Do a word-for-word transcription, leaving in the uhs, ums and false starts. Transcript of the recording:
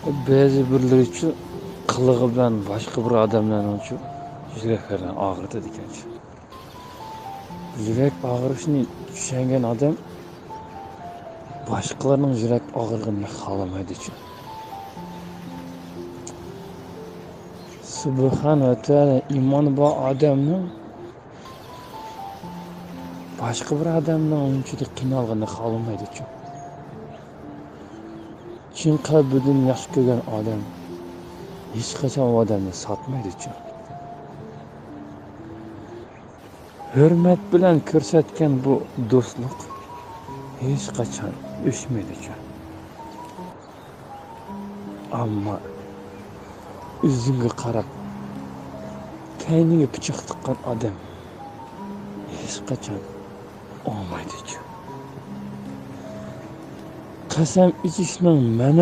بەزى بىرلىرىچۇ قىلىقى بىلەن باشقا بىر ئادەملەرنىڭچۇ يۈرەكلىرىنى ئاغرىتىدىكەنچۇ. يۈرەك ئاغرىشنى چۈشەنگەن ئادەم باشقىلارنىڭ يۈرەك ئاغرىغىنىنى خالىمايدىچۇ. سۇبھانەھۇ ۋە تائالا ئىمانى بار ئادەمنىڭ باشقا بىر ئادەمنىڭ ئۇنچىلىك قىينالغىنىنى خالىمايدىچۇ. چىن قەلبىدىن ياخشى كۆرگەن ئادەم ھېچقاچان ئۇ ئادەمنى ساتمايدىچۇ. ھۆرمەت بىلەن كۆرسەتكەن بۇ دوستلۇق ھېچقاچان ئۆچمەيدىچۇ. ئەمما ئۆزۈڭگە قاراپ كەينىگە پىچاق تىققان ئادەم ھېچقاچان ئوڭمايدىچۇ. قەسەم ئىچىشنىڭ مەنە